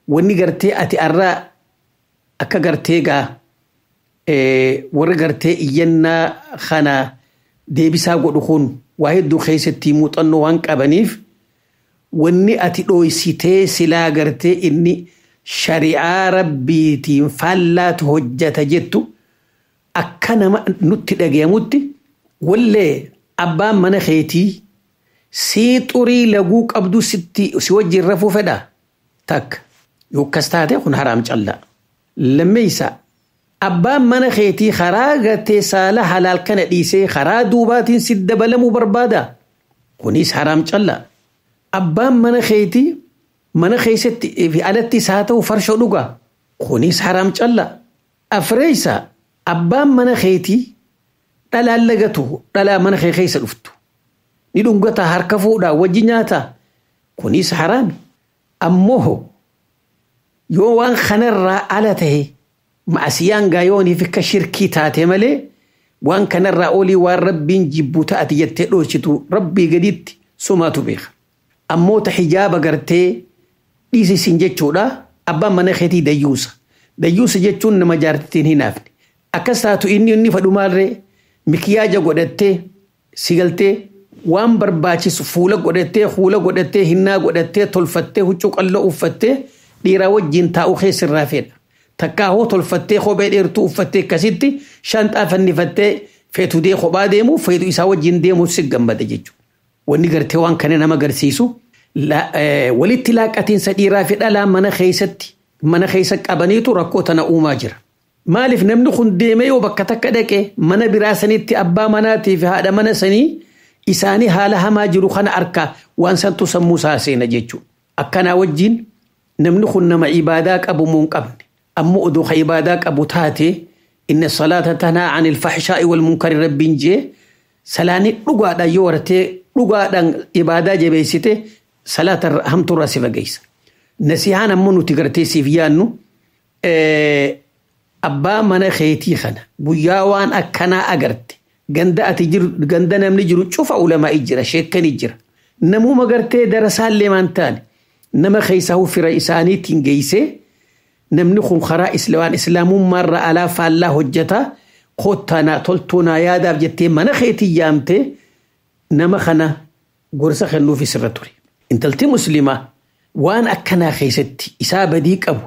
wanni gartee ati arraa akka gartee gaa warri gartee iyyannaa kana deebisaa godhu kun waa hedduu keessatti muuxannoo waan qabaniif wanni ati dhooysitee silaa gartee inni shari'aa rabbiitiin faallaatu hojjata jettu Akka nama nutti dhagayamutti wallee abbaan mana keetii sii xurii laguu qabdu sitti si wajjin rafuu fedha takka yookas taate kun haraam callaa. Lammeessa abbaan mana keetii karaa gartee saala halaal kana dhiisee karaa duubaatiin si dabalamuu barbaada. Kunis haraam callaa. Abbaan mana keetii mana keessatti fi alattis haa ta'u farshoo dhugaa. Kunis haraam callaa. Afreessa abbaan mana keetii dhalaan lagatu dhalaa mana kee keessa dhuftu. Ni dhungataa harka fuudhaa wajji nyaataa. Kunis haraami. Ammoo yoo waan kanarraa ala tahe ma'asiyaan gaayooniif akka shirkii taate malee waan kanarraa olii waan rabbiin jibbu ta'ati jettee dhoorsitu rabbii gaditti sumaatu beeka. Ammoo ta hijaaba gartee dhiisisin jechuudha abbaan mana keetii dayyuusa. Dayyuusa jechuun nama jaartittiin hin hafne. Akkas taatu inni inni fadhumaallee mikiyaaja godhattee sigaltee waan barbaachisu fuula godhattee huula godhattee hinnaa godhattee tolfattee huccuu qalloo uffattee dhiiraa wajjin taa'uu keessirraa fedha. Takkaa hoo tolfattee kophee dheertuu uffattee akkasitti shanxaa fannifattee feetu dee kophaa deemu feetu isaa wajjin deemu si gammada jechuudha. Wanni gartee waan kana nama agarsiisu walitti laaqatiinsa dhiiraa fi dhalaa mana keessatti mana keessa qabaniitu rakkoo tana uumaa jira. Maaliif namni kun deemee yoo bakka takka dhaqe mana biraa sanitti abbaa manaatii fi haadha mana sanii isaanii haala hamaa jiru kana arka waan santu sammuu isaa seena jechuudha. Akkanaa wajjin namni kun nama ibaadaa qabu moo hin qabne ammoo oduu ka ibaadaa qabu taate inna salaata tanaa anil fahshaa'i wal munkari rabbiin jee salaanii dhugaadhaan yoo wartee dhugaadhaan ibaadaa jabeessite salaata hamtuurraa si fageessa. Nasihaan ammoo nuti gartee siif yaannu abbaa mana keetii kana guyyaa waan akkanaa agarte ganda ati jiru ganda namni jiru cufa ulamaa'i jira sheekkani jira namuma gartee darasaallee maan taane nama keessaa fira isaaniitiin geessee namni kun karaa waan islaamummaarra alaa faallaa hojjeta kottanaa toltuunaa yaadaaf jettee mana keetii yaamtee nama kana gorsa kennuuf isirra ture. Intalti muslimaa waan akkanaa keessatti isaa badii qabu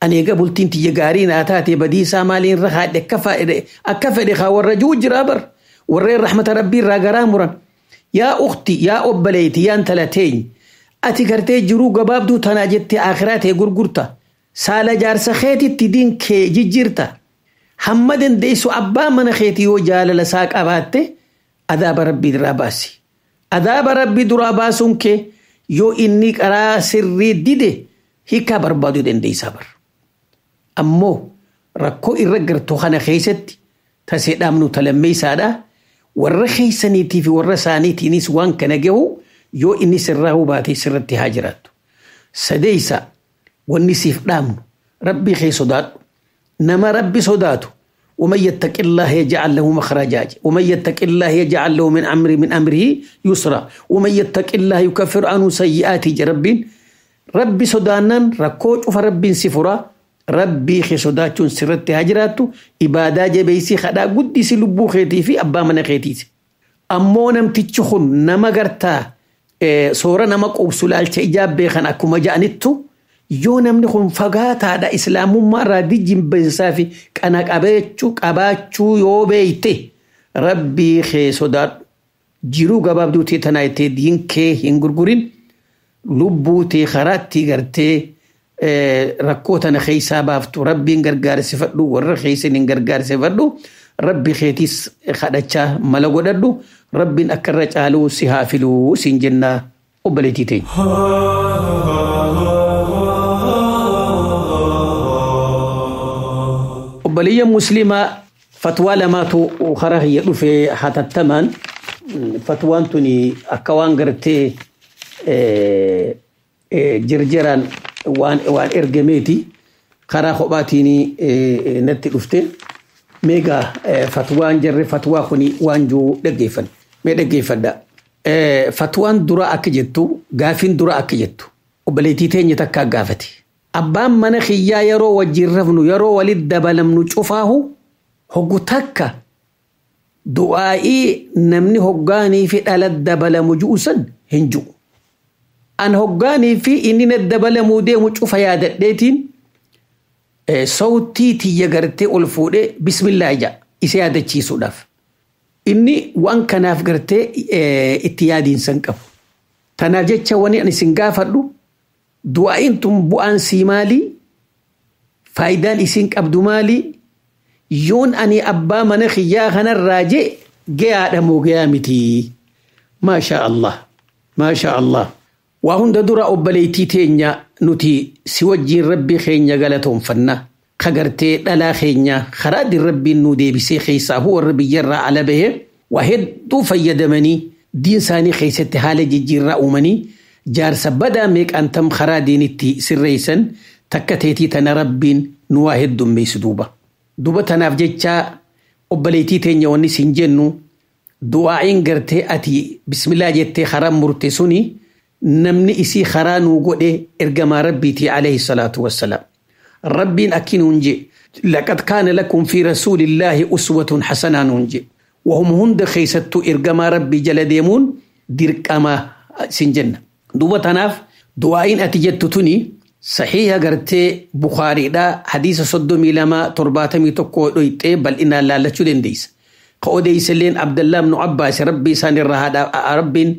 ani egaa bultiin tiyya gaarii naa taate badii isaa maaliin irra haadhe akka fedhe haa warra jiru jira bar warreen rahmata rabbii irraa garaa muran yaa ukti yaa obboleeyti yaa intala teeny ati gartee jiruu gabaabduu tanaa jettee akhiraa ta'e gurgurta saala jaarsa keetitti diin kee jijjiirta hamma dandeessu abbaa mana keetii yoo jaalala isaa qabaatte adaaba rabbii duraa baasi adaaba rabbii duraa baasuun kee yoo inni karaa sirrii dide hiikaa barbaaduu dandeessaa bara. Ammoo rakkoo irra gartuu kana keessatti tasee dhaabnu talammeessaadha. Warra keessaniitii fi warra isaaniitiinis waan kana gahu yoo inni sirraa hubaatee sirratti haa jiraattu. Sadeessa wanni siif dhaabnu rabbii kee sodaadhu. Nama rabbi sodaatu ومن يتق الله يجعل له مخرجا ومن يتق الله يجعل له من أمره من أمره يسرا ومن يتق الله يكفر عنه سيئاته رب ربي صدانان ركوج فرب سفرا ربي خي صداتون سرت هجراتو إبادة جبيسي خدا قدس لبو خيتي في أبا من خيتي أمو نمتشخن نما غرتا إيه صورة نما قوسل التإجاب بيخن أكما جانتو yoo namni kun fagaataadha islaamummaa irraa dijjimbeessaa fi kana qabeechuu qabaachuu yoo beeyte rabbii kee sodaadhu jiruu gabaabduu tee tanaa ittee diin kee hin gurgurin lubbuu tee karaatti gartee rakkoo tana keessaa baaftu rabbiin gargaarsifadhu warra keessan hin gargaarsifadhu rabbi keetiis kadhachaa mala godhadhu rabbiin akka irra caaluu si haa filuu siin jennaa obboleettii teenya. Obboleeyyan musliimaa fatwaa lamaatu karaa kiyya dhufee hatattamaan fatwaan tuni akka waan gartee jirjiraan waan ergameeti karaa kophaatiin natti dhufte meegaa fatwaan jarri fatwaa kuni waan jiru dhaggeeffan mee dhaggeeffadha. Fatwaan dura akka jettu gaafiin dura akka jettu obboleettii teenya takkaa gaafate. Abbaan mana kiyyaa yeroo wajjin rafnu yeroo walitti dabalamnu cufaahu hoggu takka du'aa'ii namni hoggaanii fi dhala dabalamu ju'u san hin ju'u. An hoggaanii fi inni na dabalamuu deemu cufa yaadadheetiin sawtii tiyya gartee ol fuudhee bismillaa ja'a. Isa yaadachiisuudhaaf. Inni waan kanaaf gartee itti yaadiinsa hin qabu. Tanaaf jecha wani ani isin gaafadhu du'aa'iin tun bu'aan sii maalii? Faayidaan isin qabdu maalii? Yoon ani abbaa mana kiyyaa kanarraa jee gayaadha moo gayaa miti? Maashaa Allah. Maashaa Allah. Waa hunda dura obboleettii teenya nuti si wajjiin rabbii keenya galatoonfanna. Kagartee dhalaa keenya karaa din rabbiin nu deebisee keessaa warra biyyarraa ala bahe waa hedduu fayyadamanii diin isaanii keessatti haala jijjiirraa uumanii jaarsa badaa meeqaan tam karaa diinitti sirreessan takka teetii tana rabbiin nu waa heddummeessu duuba. Duuba tanaaf jecha obboleettii teenya wanni siin jennu du'aa'iin gartee ati bismillaa jettee karaa murte suni namni isii karaa nuu godhe ergamaa rabbiitii alayhi salaatu wassalaam. Rabbiin akki nuun je laqad kaana lakum fi rasuulillaahi uswatun hasanaa nuun je. Wahum hunda keessattuu ergamaa rabbii jala deemuun dirqama sin jenna. Duuba tanaaf du'aa'iin ati jettu tuni saxiiha gartee Bukaariidhaa hadiisa 32 71 dhoyxee bal'inaan laallachuu dandeessa. Ka odeessilleen Abdallaa ibnu Abbaas rabbi isaan irraa haadha rabbiin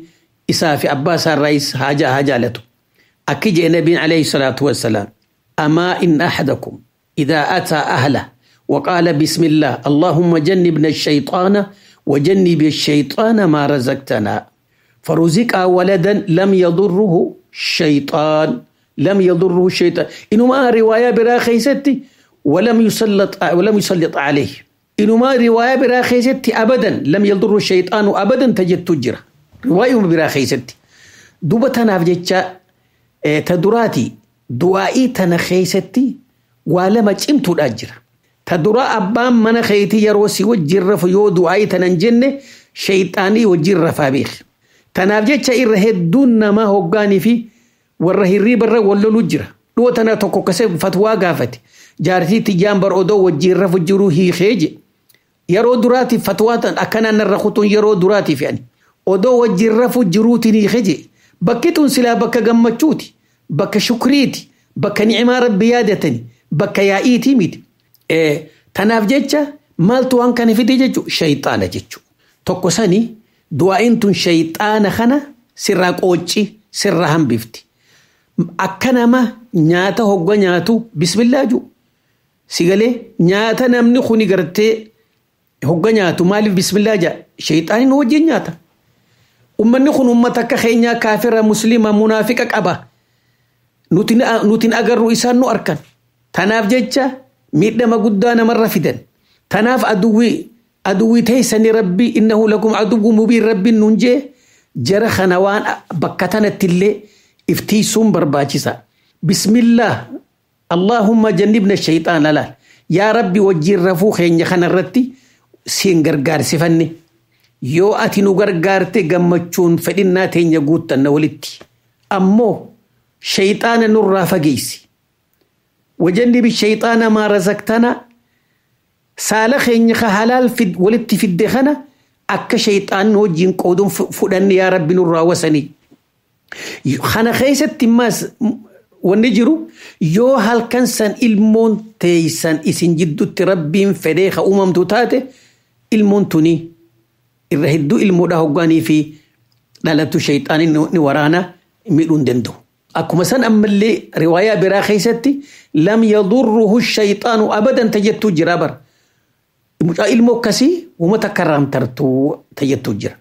isaa fi abbaa isaa irraayis haa jaalatu. Akki jee nabiin alayhi salaatu wassalaam. أما إن أحدكم إذا أتى أهله وقال بسم الله اللهم جنبنا الشيطان وجنب الشيطان ما رزقتنا فرزق ولدا لم يضره شيطان لم يضره شيطان إنما رواية براخيستي ولم يسلط عليه إنما رواية براخيستي أبدا لم يضره الشيطان أبدا تجد تجرة رواية براخيستي دوبتنا في تدراتي du'aa'ii tana keessatti waa lama cimtuudha jira. Ta dura abbaan mana keetii yeroo si wajjin rafu yoo du'aa'ii tana hin jenne shayxaanii wajjin rafaa beeki. Tanaaf jecha irra hedduun namaa hoggaanii fi warra hirriibarra wal loluu jira. Dhoo tana tokko kasee fatwaa gaafate. Jaartii tiyyaan bar odoo wajjin rafu jiru hiikee je. Yeroo duraatiif fatwaa tan akkanaan narra kutuun yeroo duraatiif yani. Odoo wajjin rafu jiruutiin hiikee je. Bakki tun silaa bakka gammachuuti. Bakka shukriiti. Bakka ni'imaa rabbi yaadatani. Bakka yaa'iitii miti. Tanaaf jecha maaltu waan kana fide jechu shayxaana jechu. Tokko sani du'aa'iin tun shayxaana kana sirraa qoocci sirraa hambifti. Akka nama nyaata hogga nyaatu bismillaa jiru. Sigalee nyaata namni kuni gartee hogga nyaatu maaliif bismillaa jaa shayxaaniin wajjin nyaata. Uummanni kun uummata akka keenyaa kaafira musliima munaafiqa qaba. Nutin agarru isaan nu arkan. Tanaaf jecha miidhama guddaa namarra fidan. Tanaaf aduwwii teessanii rabbi innahu lakum aduwwu mubiin rabbiin nuun jee jara kana waan bakka tanatti illee iftiisuun barbaachisa. Bismillah Allahumma jannibna shayxaan laal. Yaa rabbi wajjin rafuu keenya kanarratti siin gargaarsifanne. Yoo ati nu gargaarte gammachuun fedhinnaa teenya guuttanna walitti. Ammoo shayxaana nurraa fageessi. Wajannibi shayxaana maa razaqtana saala keenya ka halaal walitti fidde kana akka shayxaan wajjin qooduun fudhanne yaa rabbi nurraa wasanii. Kana keessatti immas wanni jiru yoo halkan san ilmoon teeysan isin jidduutti rabbiin fedhee ka uumamtu taate ilmoon tuni irra hedduu ilmoodha hoggaanii fi dhalatu shayxaan ni waraana miidhuu hin danda'u. Akkuma san ammallee riwaayaa biraa keessatti lam yadurruhu shayxaanu abadan tajettuu jira bara. Mucaa ilmoo akkasii uummata akka raamtartuu tajettuu jira.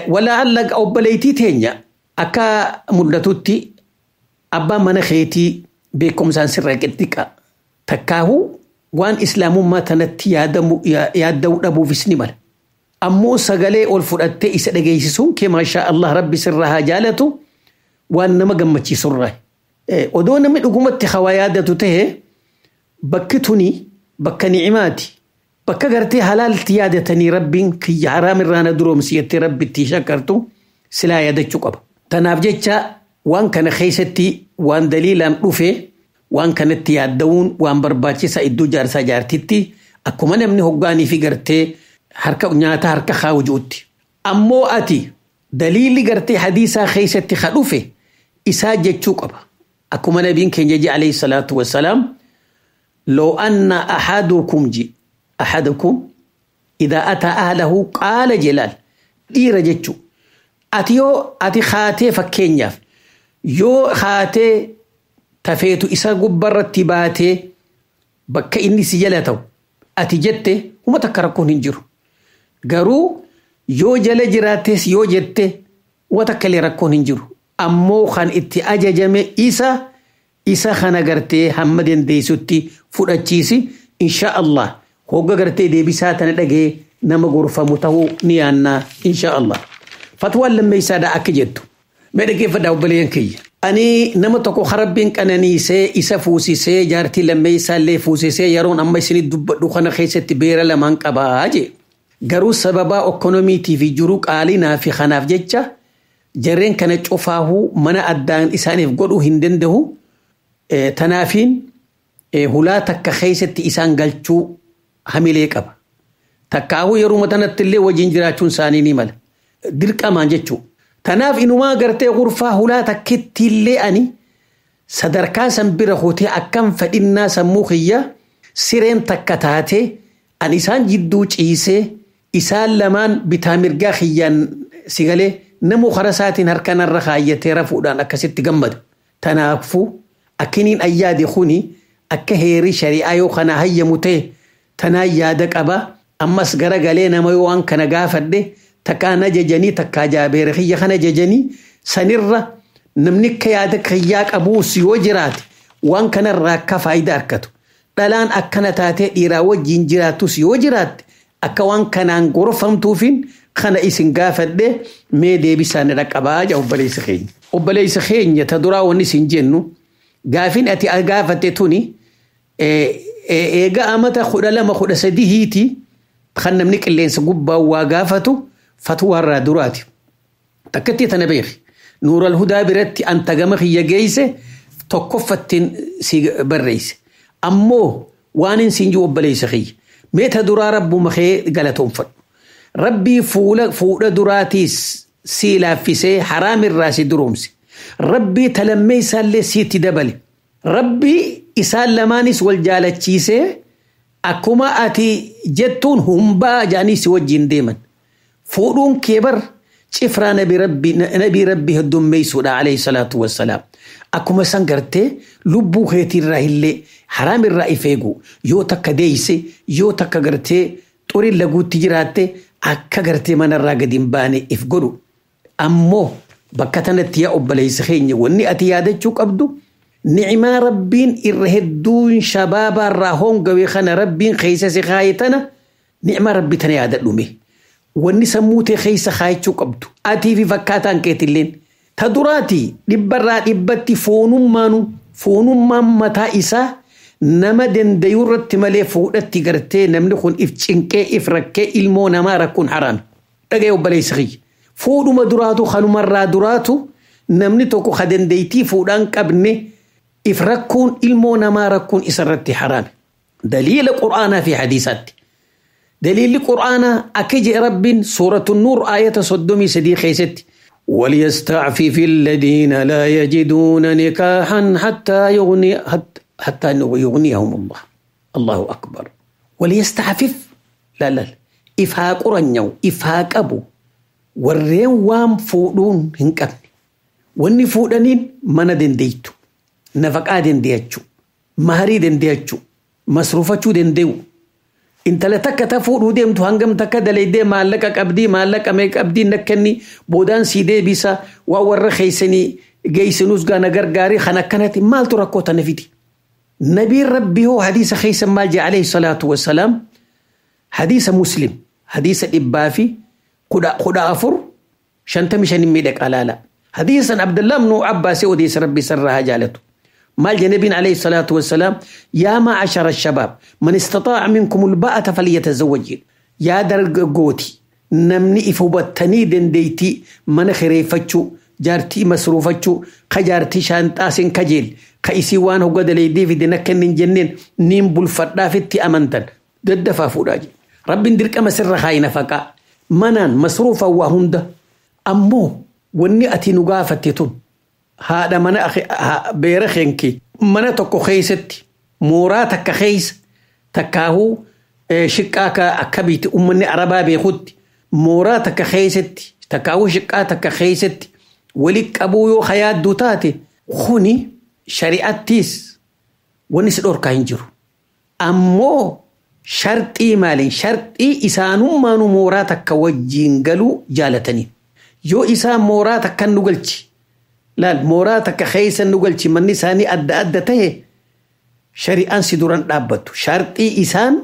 Walaa obboleettii teenya akka mul'atutti abbaan mana keetii beekumsaan sirra xixiqqaa takkaahuu waan islaamummaa tanatti yaadda'uu dhabuufis ni mala. Ammoo sagalee ol fudhattee isa dhageessisuun kee maashaa Allah rabbi sirra haa jaalatu waan nama gammachiisurraa. Odoo namni dhugumatti hawaa yaadatu ta'e bakki tuni bakka ni'imaati. Bakka gartee halaalti yaadatanii rabbiin kiyya haraam irraa na duroomsi jettee rabbitti shakkartu silaa yaadachuu qaba. Tanaaf jecha waan kana keessatti waan daliilaan dhufe waan kanatti yaadda'uun waan barbaachisa iddoo jaarsaa jaartitti akkuma namni hoggaanii fi gartee harka nyaata harka kaa'u ji'utti. Ammoo ati daliilli gartee hadiisaa keessatti ka dhufe isaa jechuu qaba. Akkuma nabiin keenya je alayhi salaatu wassalaam loo anna ahadukum ji ahadukum Idaa ataa ahlahu qaala jelaal dhiira jechuu. Ati yoo ati haatee fakkeenyaaf yoo haatee tafeetu isa gubbarratti baatee bakka inni si jala ta'u ati jette huma takka rakkoon hin jiru. Garuu yoo jala jiraattes yoo jette wa takka illee rakkoon hin jiru. Ammoo kan itti ajajame isa kana gartee hamma dandeessutti fudhachiisi insha Allah hogga gartee deebisaa tana dhagee nama gorfamu ta'uu ni yaannaa insha Allah. Fatwaan lammeessaadhaa akka jettu. Mee dhaggeeffadhaa obboleeyyan kiyya. Ani nama tokko harabbiin qananiisee isa fuusisee jaartii lammeessaallee fuusisee yeroon amma isinit dubbadhu kana keessatti beera lamaan qabaa jee. Garuu sababaa okkonomiitii fi jiruu qaalinaa fi kanaaf jecha jarreen kana cufaahuu mana addaan isaaniif godhuu hin danda'u. Tanaafiin hulaa takka keessatti isaan galchuu hamilee qaba. Takkaahuu yeruma tanatti illee wajjin jiraachuun isaanii ni mala. Dirqamaan jechuudha. Tanaaf inumaa gartee gurfaa hulaa takkitti illee ani sadarkaa san bira hotee akkam fedhinnaa sammuu kiyya sireen takka taatee ani isaan jidduu ciisee isaan lamaan bitaa mirgaa kiyyaan sigalee namuu karaa isaatiin harkanarra kaayyatee rafuudhaan akkasitti gammada. Tanaafuu akkiniin ayyaade kuni akka heerii shari'aa yoo kana hayyamu ta'e tanaan yaada qaba ammas garagalee nama yoo waan kana gaafadhe takkaan ajajanii takkaa jaabeera kiyya kana ajajanii sanirra namni akka yaada kiyyaa qabuus yoo jiraate waan kanarraa akka faayidaa argatu. Dhalaan akkana taatee dhiiraa wajjin jiraatus yoo jiraatte akka waan kanaan gorfamtuufin kana isin gaafadhe mee deebisaan dhaqqabaa jaa obboleessa keenya. Obboleessa keenya ta duraa wanni isin jennu gaafin ati gaafatte tuni eega amata 12 13 hiiti kan namni qilleensa gubbaa waa gaafatu fatwaarraa duraati. Takkatti tana beeki. Nuural Hudaa biratti anta gama kiyya geesse tokkoffattiin si barreesse. Ammoo waan hin siin jiru obboleessa kiyya. Mee ta duraa rabbuma kee galatoonfadhu. Rabbii fuudha duraatiis si laaffisee haraamirraa si duroomse. Rabbii talammee isaallee siitti dabale. Rabbii isaan lamaanis wal jaalachiisee akkuma ati jettuun humbaa jaanii si wajjin deeman. Fuudhuun kee bar cifraa nabii rabbi heddummeessuudha alayhi salaatu wassalaam. Akkuma san gartee lubbuu keetiirraa illee haraamirraa if eegu yoo takka deeyse yoo takka gartee xuriin laguutti jiraatte akka gartee manarraa gadi hin baane if godhu. Ammoo bakka tanatti yaa obboleessa keenya wanni ati yaadachuu qabdu ni'imaa rabbiin irra hedduun shabaabaarraa hongawee kana rabbiin keessa si kaaye tana ni'imaa rabbii tana yaadadhume. Wanni sammuu tee keessa kaayachuu qabdu atii fi fakkaataan keetilleen ta duraati dhibbarraa dhibbatti foonummaanu foonummaan mataa isaa nama dandayuu irratti malee fuudhatti gartee namni kun if cinqee if rakkee ilmoo namaa rakkuun haraami. Dhaga'ee obboleessa kiyya. Fuudhuma duraatu kanumarraa duraatu namni tokko ka dandeettii fuudhaan qabne if rakkuun ilmoo namaa rakkuun isarratti haraami. Daliila qur'aanaa fi hadiisaatti. دليل القرآن أكج رب سورة النور آية صدومي سدي خيست وليستعفف الذين لا يجدون نكاحا حتى يغني حتى يغنيهم الله الله أكبر وليستعفف لا لا إفهاق رنيو إفهاق أبو ورين وام فودون هنكب واني فودانين من دنديتو نفقا دنديتشو مهري دنديتشو مصروفتشو دنديو intala takka ta fuudhuu deemtu hangam takka dalaydee maallaqa qabdii maallaqa mee qabdii nakkenni boodaan sii deebisa waan warra keeysanii geeysinuus gaana gargaarii kan akkanatti maaltu rakkoo tana fidi. Nabiin rabbii hoo hadiisa keeysan maal jee alayhi salaatu wassalaam hadiisa muslim hadiisa 41455 miidhaqa laala. Hadiisan Abdullah ibnu Abbaasii odeessa rabbii sarraa haa jaalatu. مال جنبين عليه الصلاة والسلام يا معشر الشباب من استطاع منكم الباءة فليتزوج يا درقوتي نمني إفوبتني دنديتي من خريفتشو جارتي مسروفتشو خجارتي شانتاسن كجيل خيسي وان هو قد ليدي في دينك جنين نيم بالفردا في التي أمنتن ددفا فوراجي رب ندرك أما سر خاينة فكا منان مصروفة وهند أمو وني أتي نقافتي haadha mana beera keenki mana tokko keessatti mooraa takka keessa takkaahuu Shiqqaa akka biitti uummanni Arabaa beekutti mooraa takka keessatti takkaawuu shiqqaa takka keessatti wali qabuu yoo hayaadduu taate kuni shari'attiis wanni si dhorkaa hin jiru. Ammoo sharxii maaliin sharxii isaanummaanuu mooraa takka wajjiin galuu jaalatanii. Yoo isaan mooraa takka nu galchi laal mooraa takka keessa nu galchi manni isaanii adda adda ta'e shari'aan si duran dhaabbattu sharxii isaan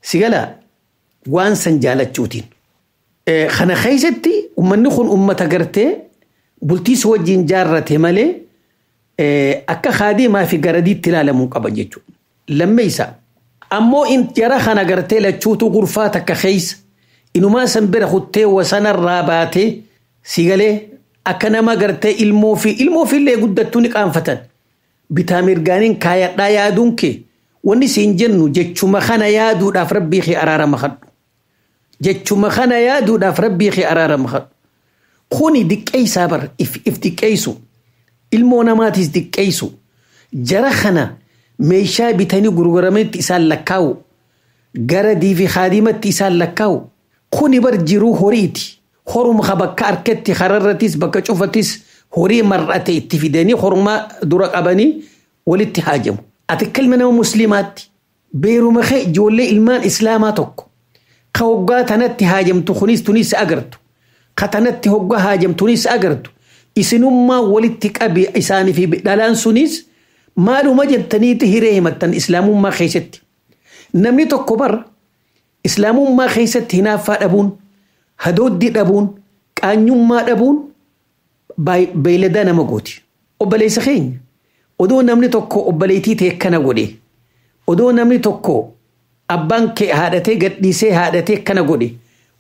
si gala waan san jaalachuutiin. Kana keessatti uummanni kun uummata gartee bultii si wajjin jaarrate malee akka haadimaa fi garadiitti ilaalamuu qaba jechuudha. Lammeessa ammoo jara kana gartee lachuutu gurfaa takka keessa inumaa san bira kuttee wasanarraa baatee si galee akka nama gartee ilmoo fi ilmoo fi illee guddattuu ni qaanfatan. Bitaa mirgaaniin kaayadhaa yaaduun kee wanni siin jennu jechuma kana yaaduudhaaf rabbii kee araarama kadhu. Jechuma kana yaaduudhaaf rabbii kee araarama kadhu. Kuni diqqeessaa bar if diqqeessu ilmoo namaatis diqqeessu jara kana meeshaa bitanii gurguramanitti isaan lakkaa'u gara diifi haadimatti isaan lakkaa'u kuni bar jiruu horiiti. Horuma bakka harkatti hararrattis bakka cufattis horii mar'ate itti fidanii horuma dura qabanii walitti haajamu. Ati kalma nama musliimaatti beeruma kee ijoollee ilmaan islaamaa tokko ka hoggaa tanatti haajamtu kunis tunis agartu ka tanatti hoggaa haajamtunis agartu isinummaa walitti qabi isaanii fi dhalaan sunis maaluma jettaniiti hiree himattan islaamummaa keessatti. Namni tokko bar islaamummaa keessatti hinaaffaa dhabuun hadooddii dhabuun qaanyummaa dhabuun beeyladaa nama gooti. Obboleessa keenya odoo namni tokko obboleettii ta'e kana godhe odoo namni tokko abbaan kee haadhatee gadhiisee haadhatee kana godhe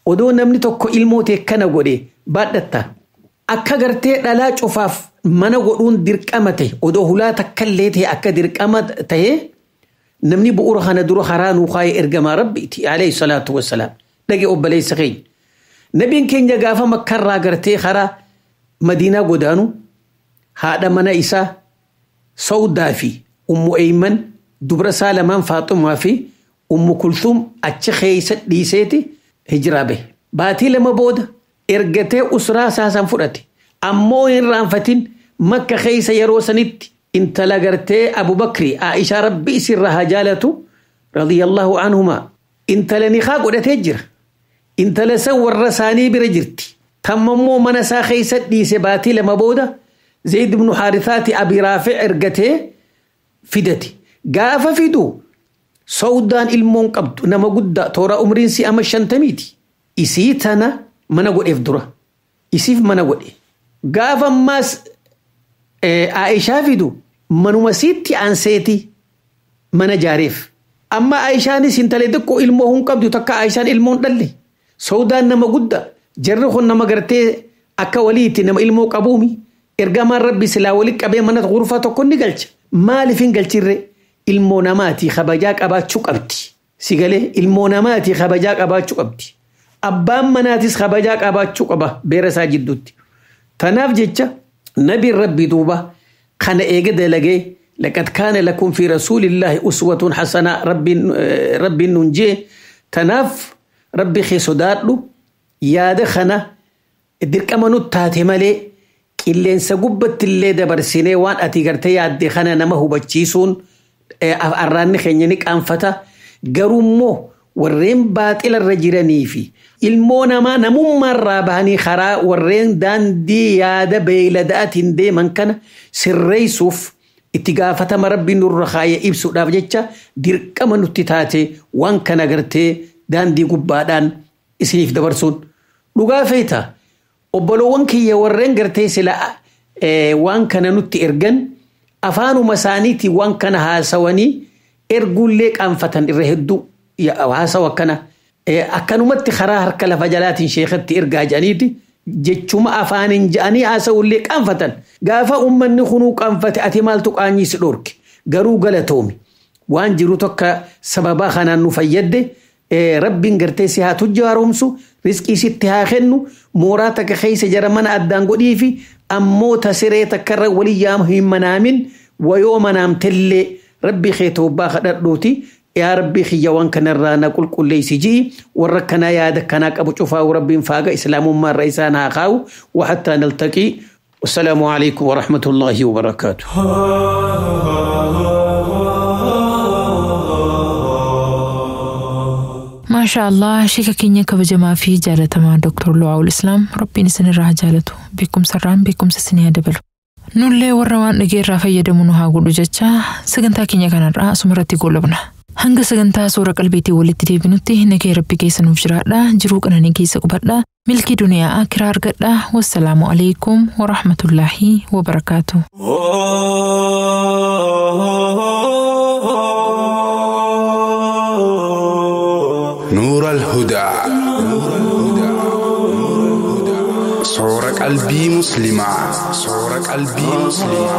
odoo namni tokko ilmoo ta'e kana godhe baadhatta. Akka gartee dhalaa cufaaf mana godhuun dirqama ta'e odoo hulaa takkallee ta'e akka dirqama ta'e namni bu'uura kana dura karaa nuu kaayee ergamaa rabbiiti alayhi salaatu wassalaam dhage obboleessa keenya. Nabiin keenya gaafa makkarraa gartee karaa Madiinaa godaanu haadha mana isaa Sawdaa fi Ummu Eyman dubra isaa lamaan Faaxumaa fi Ummu Kulthum achi keessa dhiiseeti hijiraa bahe. Baatii lama booda ergatee usraa isaa san fudhate. Ammoo hin raanfatin makka keessa yeroo sanitti intala gartee Abubakri Aishaa rabbi isirraa haa jaalatu radiyallahu anhumaa intala niqaa godhatee jira. Intala san warra isaanii bira jirti. Tammammoo mana isaa keessa dhiise baatii lama booda Zayd ibnu Haarisaati Abi Raafic ergatee fidate. Gaafa fidu Sawdaan ilmoon qabdu nama guddaa toora umriin si ama 50ti. Isii tana mana godheef dura. Isiif mana godhe. Gaafa ammaas Aishaa fidu manuma siitti aanseeti mana jaareef. Amma Aishaanis intala xiqqoo ilmoo hin qabdu takka Aishaan ilmoon dhalle. Sawdaan nama guddaa jarri kun nama gartee akka waliitti nama ilmoo qabuumi. Ergamaan rabbi silaa walitti qabee mana gurfaa tokko ni galcha. Maaliif hin galchirre? Ilmoo namaatii kabajaa qabaachuu qabdi. Si galee ilmoo namaatii kabajaa qabaachuu qabdi. Abbaan manaatis kabajaa qabaachuu qaba beera isaa jidduutti. Tanaaf jecha nabiin rabbi duuba kana eega dalagee laqad kaana lakum fi rasuulillaahi uswatun hasanaa rabbiin nuun jee tanaaf rabbi kee sodaadhu yaada kana dirqama nu taate malee qilleensa gubbatti illee dabarsinee waan ati gartee yaadde kana nama hubachiisuun arraanni keenya ni qaanfata. Garuu immoo warreen baaxila irra jiranii fi ilmoo namaa namummaarraa bahanii karaa warreen daandii yaada beeyladaatiin deeman kana sirreessuuf itti gaafatama rabbiin nurra kaayee ibsuudhaaf jecha dirqama nutti taate waan kana gartee daandii gubbaadhaan isiniif dabarsuun. Dhugaa feeta obboloowwan kiyya warreen gartee sila waan kana nutti ergan afaanuma isaaniitiin waan kana haasawanii erguullee qaanfatan irra hedduu haasawa akkana. Akkanumatti karaa harka lafa jalaatiin sheekatti ergaa jedhaniiti jechuma afaaniin jedhanii haasawullee qaanfatan. Gaafa uummanni kunuu qaanfate ati maaltu qaanyii si dhorke garuu galatoomi. Waan jiru tokko sababaa kanaan nu fayyadde rabbiin gartee si haa tujjaaromsu riskii sitti haa kennu mooraa takka keessa jara mana addaan godhii fi ammoo ta siree takkarra walii yaam hin manaamin wayoo manaamtellee rabbi kee toobbaa kadhadhuuti Yaa Rabbii kiyya, waan kanarraa na qulqulleessi ji'i. Warra kanaa yaada kanaa qabu cufaa Rabbiin faaga islaamummaa irra isaan haa kaa'u. Waxattaa naltaqii. والسلام عليكم ورحمة الله وبركاته. Maashaa Allah, sheeka keenya kabajamaa fi jaalatamaa Dr. Lu'aawul Islaam, Rabbiin isinirraa haa jaalatu, beekumsarraan beekumsa isinii haa dabalu. Nullee warra waan dhageerraa fayyadamu nu haa godhu jecha sagantaa keenya kanarraa asumarratti goolabna. Hanga sagantaa suura qalbiitiin walitti deebinutti nagaya Rabbi keessa nuuf jiraadha. Jiruu qananii keessa qubadha. Milkii duniyaa akiraa argadha. Wassalaamu alaikum wa rahmatullaahi wa barakaatu. نور الهدى صورة قلبي مسلمة، صورة قلبي مسلمة.